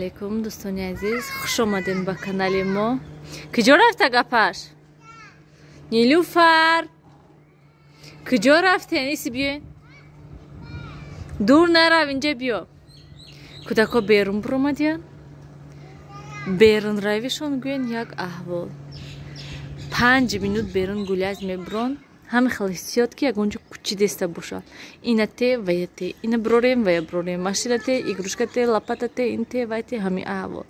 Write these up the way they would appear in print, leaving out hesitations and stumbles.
Алейкум, дӯстони азиз, хуш омадем ба канали мо. Куҷо рафта гапаш? Нилуфар, куҷо рафтен? Иси биёен, дур нарав, инҷа биё. Кӯдакҳо берун буромадиянд, берунравишон гӯен як аҳвол. 5 минут берун гулять мебурон, ҳамин хел ҳиссиёт, ки ягон ҷо кучидеста бошад. Ина те, вая те, ина бирорем, вая бирорем, машина те, игрушка те, лопата те, ин те, вай те, ҳамин аҳвол.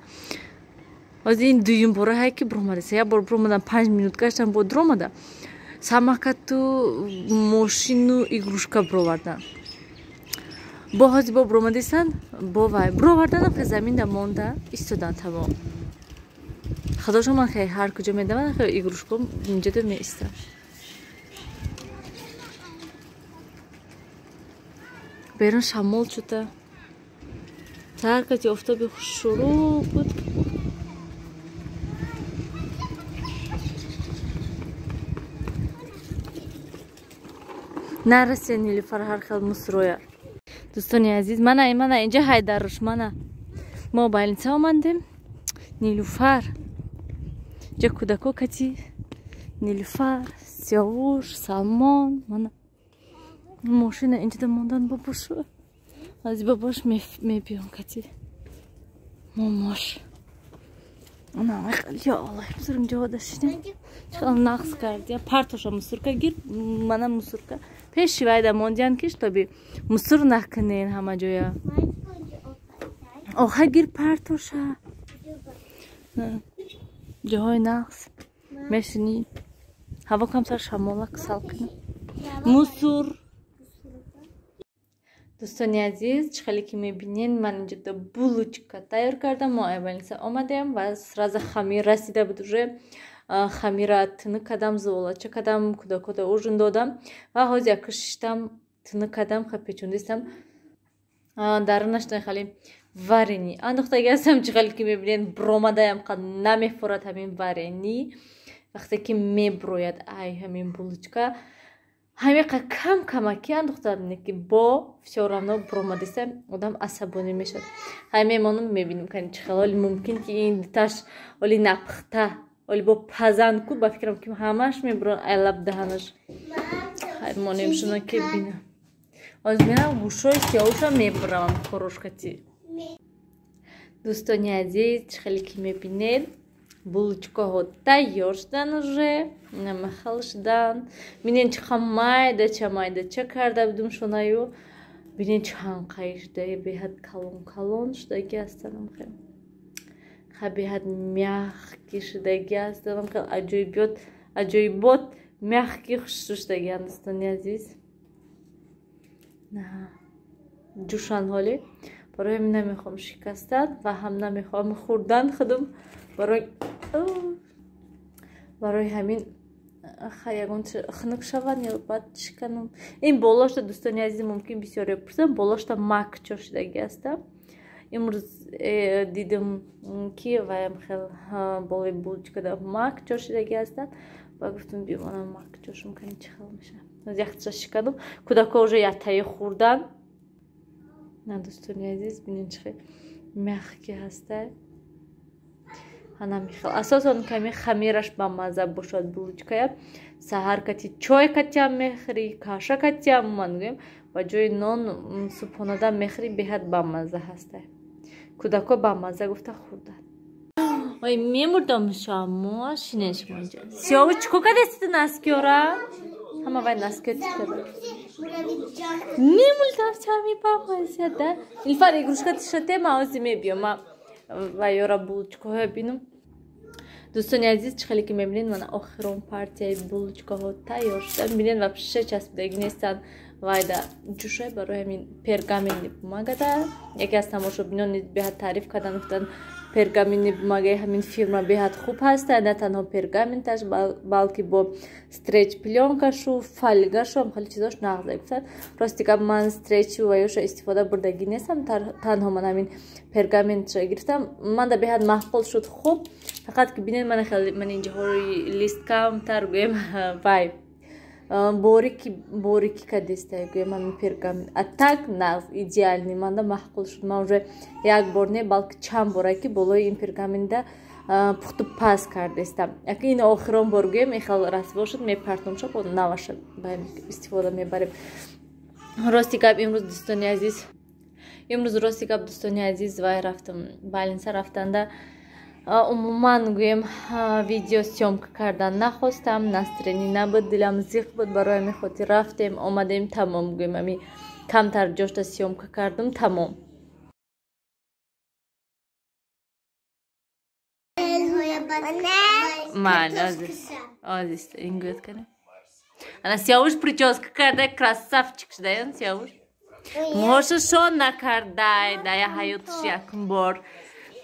Ҳозир ин дуюм бора ҳай ки буромадаст. Як бор буромадам, 5 минут гаштам, бо дуромада самокату, мошину, игрушка буровардан. Бо ҳозир бо буромадистанд, бо вай буроварданам, ки заминда монда истодан, тамом. Худошон, ман хе ҳар куҷо медавам, хе игрушка инҷода меистам. Берун шамол шуда, саҳар кати офтоби хушшурӯъ буд. Нарасе, Нилуфар, ҳар хел мусроя. Дӯстони азиз, мана, мана инҷа ҳайдаруш, мана мо больница омандем. Нилуфар инҷа кӯдако кати, Нилуфар, Сиёвуш, Салмон. Мана мошина инҷода мондан, бобошу аз бобош мебиём кати момош. Ё Аллоҳ, бузург ҷода шидем, чиқадр нақс кардия. Партоша мусорка гир, мана мусорка пеши вайда мондиян, ки шитоби мусор накунен ҳама ҷоя. Оха, гир партоша, ҷоҳои нақс мешинӣ, ҳаво камтар шамолак салқина. Мусор. Дӯстони азиз, чӣ хеле ки мебинед, ман инҷода булочка тайёр кардам. Мо ай больница омадем ва сразу хамир расида буд уже. Хамира тинук кардам, зуволача кардам, кӯдакода ужин додам ва ҳозир яка шиштам, тинук кардам, ха печондистам. Дарунаш хеле варенье андохтаги ҳастам. Чӣ хеле ки мебинед, буромадаям, қад намефорад ҳамин варенье. Вақте ки мебурояд ай ҳамин булочка, ҳамиқа кам камаки андохтам, ки бо всё равно буромадиста, одам асабонӣ мешавад. Ҳай, мемонам, мебинем, кани чӣ хел. Оли мумкин ки ин диташ оли напухта, оли бо пазан ку, ба фикрам ки ҳамаш мебурон ай лаб даҳанаш. Ҳай, монем шуна ки бина. Ҳозир мерам, гӯшои сиёҳуша мебуравам корошкати. Дӯстони азиз, чӣ хеле ки мебинед, булочкаҳо тайёр шудан уже, намахал шудан. Бинед, чӣ қа майдача майдача карда будум шонаю. Бинед, чанд қай шуда, беҳад калон калон шудаги ҳастанам, хел ха беҳад мягкий шудаги ҳастанам, хел аҷоибот, аҷоибот мягкий, хушрӯ шудагианд, дӯстони азиз. Ҷӯшан ҳоле, барои ҳамин намехоҳам шикастан ва ҳам намехоҳам хӯрдан худум. Барои ҳамин ягон хунук шавад, ё баъд шиканам. Ин болошта, дӯстони азиз, мумкин бисёре пурсам, болошта мак чошидаги ҳаста. Имрӯз дидам, ки ваям хел болои булочкада мак чошидаги ҳастанд ва гуфтам, бимонам, мак чошум, кани чӣ хел мешавад. Яхташа шиканам, кӯдакҳо уже яктаи хӯрдан. На, дӯстони азиз, бинед, чӣ хел мягкий ҳаста. Ҳанамихел асосан ками хамираш бамазза бошад булочкая. Саҳар кати чой катиам мехӯрӣ, каша катиам, ман гӯем, ба ҷои нон субҳонада мехӯрӣ, беҳад бамазза ҳаста. Кӯдакҳо бамазза гуфта хӯрданд. Ой, мемурдам, шамо шинен шумо инҷа. Сиёву, чӣ кор кардастиду носкиёра? Ҳама вай носкиё тит карда мемурдам, чами бамазза да. Илфар, игрушка тишате, ма ҳозир мебиём, ма вайёра булочкаҳоя бинам. Дӯстони азиз, чӣ хеле ки мебинед, мана охирон партияи булочкаҳо тайёр шуданд. Бинед, вообще часпидаги нестанд, вайда ҷӯшай. Барои ҳамин пергаментный бумагада яке аз тамошобинон беҳад таъриф кардан, гуфтанд, пергаментный бумагаи ҳамин фирма беҳад хуб ҳаста, на танҳо пергаменташ, балки бо стрейч плёнкашу, фольгашу, ҳам хеле чизош нағза гуфтанд. Рости гап, ман стрейчу ваёша истифода бурдагӣ нестам, танҳо ман ҳамин пергаментша гирифтам, манда беҳад маъқул шуд, хуб. Фақат ки бинед, мана хеле ман инҷаҳои лист камтар гӯем вай. Борики борики кадестай гӯям ҳамин пергамент. А так нағз, идеальный, манда маъқул шуд. Ман уже як бор не, балки чанд бора ки болои ин пергамента пухту паз кардестам. Аки ин охирон бор гӯем, ихел расво шуд, мепартомша, бо наваша истифода мебарем. Рости гап, имрӯз, дӯстони азиз, имрӯз, рости гап, дӯстони азиз, вай рафтам, больница рафтанда умуман гӯем видео съёмка кардан нахостам, настроение набуд, дилам зиқ буд. Барои ҳамин хотир рафтем, омадем, тамом. Гӯем, ами камтар ҷошта съёмка кардам, тамом. Майли, озист ин гӯяд кардем. Ана Сиёвуш прическа карда, красавчик шуда. Сиёвуш мӯҳоша шон накардай, дая ҳаёташ якум бор.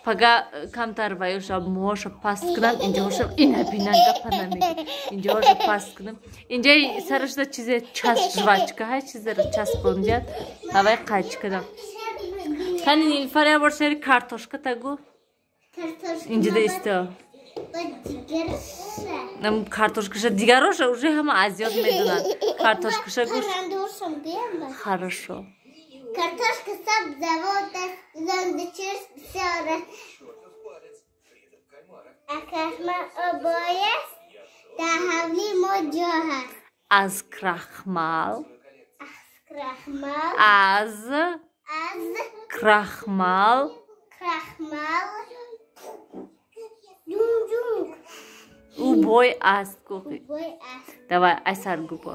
Пага камтар ваюша мӯҳоша паст кунам, инҷоҳоша ина бина, гапа намеги, инҷоҳоша паст кунам, инҷаи сарашда чизе часп, жвачка ҳай, чизеро часпондият, ҳавай қайч кунам. Кани, Нилфар, як бор шери картошка тагу. Инҷида исто. Картошкаша дигароша уже ҳама азёд медонанд. Картошкаша гӯш. Хорошо. Картошка сабзавот аст, зандачӯш бисёр аст. Крахмал обой аст, дар ҳавлии мо ҷо ҳаст. Аз крахмал. Аз крахмал. Аз. Аз. Крахмал. Крахмал. Ҷунг-ҷунг. Убой аст гӯхи. Убой аст. Давай, айсар гӯбо.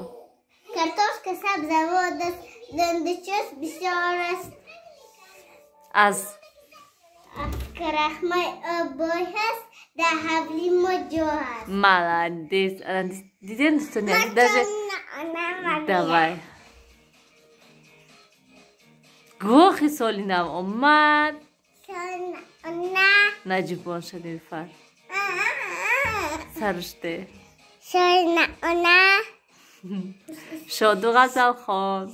Картошка сабзавот аст, зандачӯш бисёр аст. Аз. Аз крахмал обой ҳаст, дар ҳавлии мо ҷо ҳаст. Молодец. Дидем, дӯстони азиз, даже давай. Гӯхи, соли нав омад. Наҷибон шад, Нилфар. Саруште. Шоду Ғазалхон.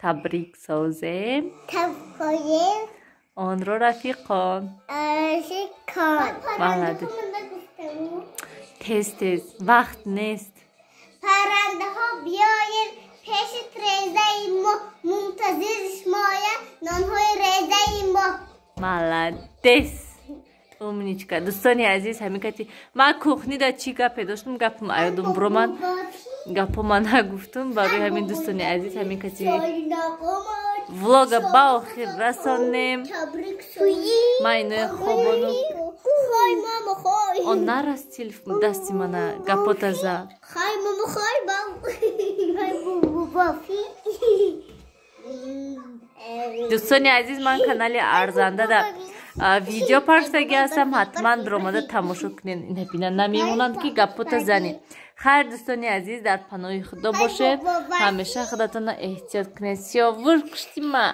Табрик созем. Онро рафиқон. Молодец. Тез, тез, вақт нест. Паррандаҳо, биёед пеши тирезаи мо, мунтазири шумоянд нонҳои резаи мо. Молодец. Умничка. Дӯстони азиз, ҳамин кати ман кухнида чӣ гапе доштам, гапам аёдум буромад. Гапо ман нагуфтум. Барои ҳамин, дӯстони азиз, ҳамин кати влога ба охир расонем. Ман инои хобону он нараст, телефон дасти мана гапота за. Хай мама, хай мама. Дӯстони азиз, ман канали арзандада видео парштагӣ ҳастам, ҳатман дуромада тамошо кунед. Ина бина, намемонанд ки гапота занед. Хайр, дӯстони азиз, дар паноҳи Худо бошед, ҳамеша худатонро эҳтиёт кунед. Сиёвуш, куштима.